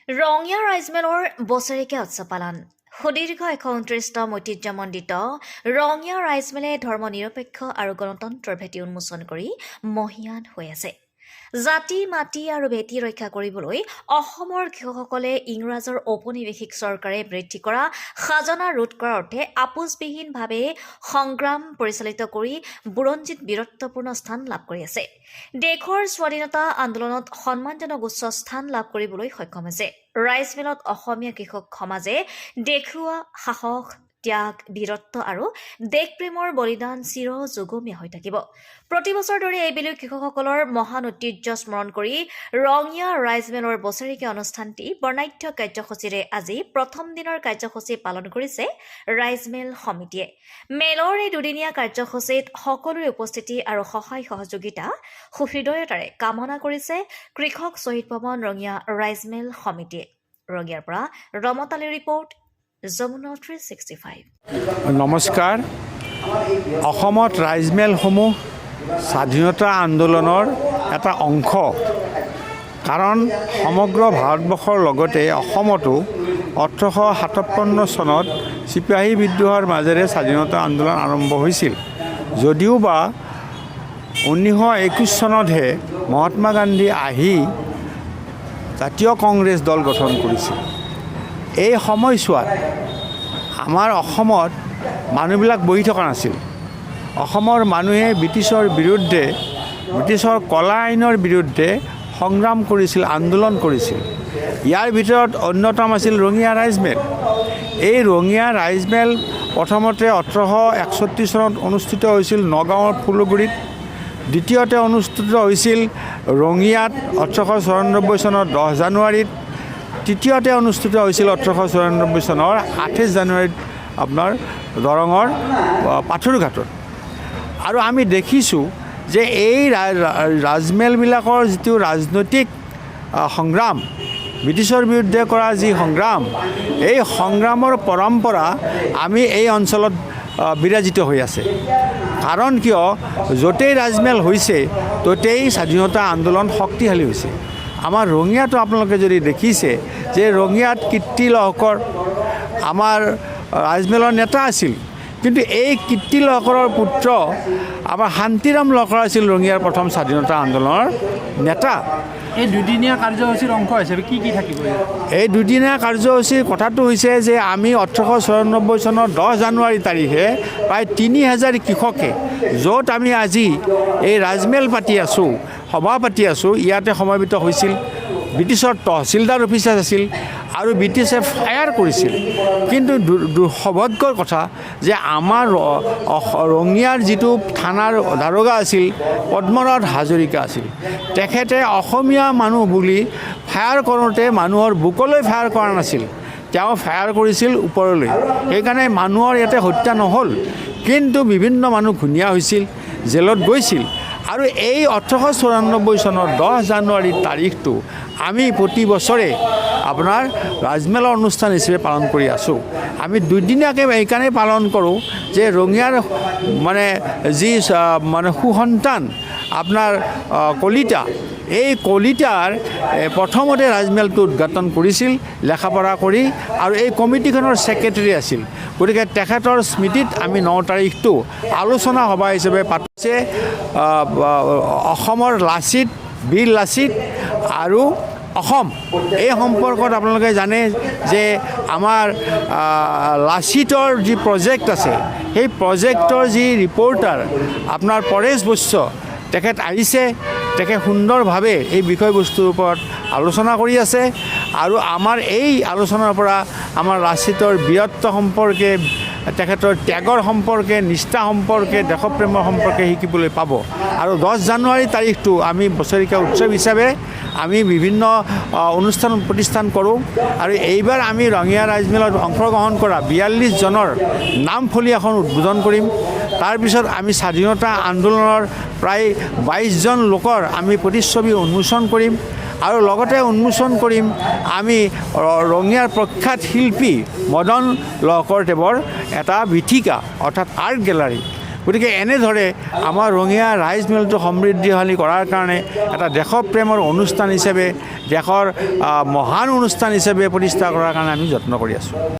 ৰঙিয়া ৰাইজমেলৰ বছৰেকীয়া উৎসৱ পালন। সুদীৰ্ঘ 129তম ঐতিহ্যমণ্ডিত ৰঙিয়া ৰাইজমেলে ধৰ্ম নিৰপেক্ষ আৰু গণতন্ত্ৰৰ ভেটি উন্মোচন কৰি মহীয়ান হৈ আছে। জাতি, মাটি আৰু ভেটি ৰক্ষা কৰিবলৈ অসমৰ কৃষকসকলে ইংৰাজৰ ঔপনিৱেশিক চৰকাৰে বৃদ্ধি কৰা খাজনা ৰোধ কৰাৰ অৰ্থে আপোচবিহীনভাৱে সংগ্ৰাম পৰিচালিত কৰি বুৰঞ্জীত বীৰত্বপূৰ্ণ স্থান লাভ কৰি আছে। দেশৰ স্বাধীনতা আন্দোলনত সন্মানজনক উচ্চ স্থান লাভ কৰিবলৈ সক্ষম হৈছে। ৰাইজমেলত অসমীয়া কৃষক সমাজে দেখুওৱা সাহস, ত্যাগ, বীৰত্ব আৰু দেশপ্ৰেমৰ বলিদান চিৰ যুগমীয়া হৈ থাকিব। প্ৰতি বছৰৰ দৰে এইবেলিও কৃষকসকলৰ মহান ঐতিহ্য স্মৰণ কৰি ৰঙিয়া ৰাইজমেলৰ বছৰেকীয়া অনুষ্ঠানটি বৰ্ণাঢ্য কাৰ্যসূচীৰে আজি প্ৰথম দিনৰ কাৰ্যসূচী পালন কৰিছে ৰাইজমেল সমিতিয়ে। মেলৰ এই দুদিনীয়া কাৰ্যসূচীত সকলোৰে উপস্থিতি আৰু সহায় সহযোগিতা সুহৃদয়তাৰে কামনা কৰিছে কৃষক শ্বহীদ ভৱন ৰঙিয়া ৰাইজমেল সমিতিয়ে। ৰঙিয়াৰ পৰা ৰমতালী ৰিপৰ্ট, যমুনা 365। নমস্কাৰ। অসমত ৰাইজমেলসমূহ স্বাধীনতা আন্দোলনৰ এটা অংশ, কাৰণ সমগ্ৰ ভাৰতবৰ্ষৰ লগতে অসমতো 1857 চনত চিপাহী বিদ্ৰোহৰ মাজেৰে স্বাধীনতা আন্দোলন আৰম্ভ হৈছিল যদিও বা 1921 চনতহে মহাত্মা গান্ধী আহি জাতীয় কংগ্ৰেছ দল গঠন কৰিছিল। এই সময়ছোৱাত আমাৰ অসমত মানুহবিলাক বহি থকা নাছিল। অসমৰ মানুহে ব্ৰিটিছৰ বিৰুদ্ধে, ব্ৰিটিছৰ কলা আইনৰ বিৰুদ্ধে সংগ্ৰাম কৰিছিল, আন্দোলন কৰিছিল। ইয়াৰ ভিতৰত অন্যতম আছিল ৰঙিয়া ৰাইজমেল। এই ৰঙিয়া ৰাইজমেল প্ৰথমতে 1861 চনত অনুষ্ঠিত হৈছিল নগাঁৱৰ ফুলগুৰিত। দ্বিতীয়তে অনুষ্ঠিত হৈছিল ৰঙিয়াত 1894 চনৰ 10 জানুৱাৰীত। তৃতীয়তে অনুষ্ঠিত হৈছিল 1894 চনৰ 28 জানুৱাৰীত আপোনাৰ দৰঙৰ পাথৰুঘাটত। আৰু আমি দেখিছোঁ যে এই ৰাজমেলবিলাকৰ যিটো ৰাজনৈতিক সংগ্ৰাম, ব্ৰিটিছৰ বিৰুদ্ধে কৰা যি সংগ্ৰাম, এই সংগ্ৰামৰ পৰম্পৰা আমি এই অঞ্চলত বিৰাজিত হৈ আছে। কাৰণ কিয়, য'তেই ৰাজমেল হৈছে ত'তেই স্বাধীনতা আন্দোলন শক্তিশালী হৈছে। আমাৰ ৰঙিয়াটো আপোনালোকে যদি দেখিছে যে ৰঙিয়াত কীৰ্তি লহকৰ আমাৰ ৰাজমেলৰ নেতা আছিল, কিন্তু এই কীৰ্তি লহকৰৰ পুত্ৰ আমাৰ শান্তিৰাম লহকৰ আছিল ৰঙিয়াৰ প্ৰথম স্বাধীনতা আন্দোলনৰ নেতা। এই দুদিনীয়া কাৰ্যসূচীৰ অংশ হিচাপে কি কি থাকিব ইয়াত? এই দুদিনীয়া কাৰ্যসূচীৰ কথাটো হৈছে যে আমি 1894 চনৰ 10 জানুৱাৰী তাৰিখে প্ৰায় 3000 কৃষকে, য'ত আমি আজি এই ৰাজমেল পাতি আছোঁ, সভা পাতি আছোঁ, ইয়াতে সমবেত হৈছিল। ব্ৰিটিছৰ তহচিলদাৰ অফিচাৰ আছিল আৰু ব্ৰিটিছে ফায়াৰ কৰিছিল। কিন্তু সৌভাগ্যৰ কথা যে আমাৰ ৰঙিয়াৰ যিটো থানাৰ দাৰোগা আছিল, পদ্মনাথ হাজৰিকা আছিল, তেখেতে অসমীয়া মানুহ বুলি ফায়াৰ কৰোঁতে মানুহৰ বুকলৈ ফায়াৰ কৰা নাছিল, তেওঁ ফায়াৰ কৰিছিল ওপৰলৈ। সেইকাৰণে মানুহৰ ইয়াতে হত্যা নহ'ল, কিন্তু বিভিন্ন মানুহ ঘূণীয়া হৈছিল, জেলত গৈছিল। আৰু এই 1894 চনৰ 10 জানুৱাৰী তাৰিখটো আমি প্ৰতি বছৰে আপোনাৰ ৰাজমেলৰ অনুষ্ঠান হিচাপে পালন কৰি আছোঁ। আমি দুদিনীয়াকৈ এইকাৰণেই পালন কৰোঁ যে ৰঙিয়াৰ মানে যি মানে সুসন্তান আপোনাৰ কলিতা, এই কলিতাৰ প্ৰথমতে ৰাজমেলটো উদঘাটন কৰিছিল লেখা পঢ়া কৰি আৰু এই কমিটিখনৰ ছেক্ৰেটেৰী আছিল। গতিকে তেখেতৰ স্মৃতিত আমি 9 তাৰিখটো আলোচনা সভা হিচাপে পাতিছে। অসমৰ লাচিত, বীৰ লাচিত আৰু অসম, এই সম্পৰ্কত আপোনালোকে জানে যে আমাৰ লাচিতৰ যি প্ৰজেক্ট আছে, সেই প্ৰজেক্টৰ যি ৰিপৰ্টাৰ আপোনাৰ পৰেশ বৈশ্য, তেখেত আহিছে। তেখেত সুন্দৰভাৱে এই বিষয়বস্তুৰ ওপৰত আলোচনা কৰি আছে আৰু আমাৰ এই আলোচনাৰ পৰা আমাৰ লাচিতৰ বীৰত্ব সম্পৰ্কে, তেখেতৰ ত্যাগৰ সম্পৰ্কে, নিষ্ঠা সম্পৰ্কে, দেশপ্ৰেমৰ সম্পৰ্কে শিকিবলৈ পাব। আৰু 10 জানুৱাৰী তাৰিখটো আমি বছৰেকীয়া উৎসৱ হিচাপে আমি বিভিন্ন অনুষ্ঠান প্ৰতিষ্ঠান কৰোঁ। আৰু এইবাৰ আমি ৰঙিয়া ৰাইজমেলত অংশগ্ৰহণ কৰা 42জনৰ নাম ফলি এখন উদ্বোধন কৰিম। তাৰপিছত আমি স্বাধীনতা আন্দোলনৰ প্ৰায় 22জন লোকৰ আমি প্ৰতিচ্ছবি উন্মোচন কৰিম আৰু লগতে উন্মোচন কৰিম আমি ৰঙিয়াৰ প্ৰখ্যাত শিল্পী মদন লহকৰদেৱৰ এটা বীথিকা, অৰ্থাৎ আৰ্ট গেলাৰী। গতিকে এনেদৰে আমাৰ ৰঙিয়া ৰাইজ মেলটো সমৃদ্ধিশালী কৰাৰ কাৰণে এটা দেশপ্ৰেমৰ অনুষ্ঠান হিচাপে, দেশৰ মহান অনুষ্ঠান হিচাপে প্ৰতিষ্ঠা কৰাৰ কাৰণে আমি যত্ন কৰি আছোঁ।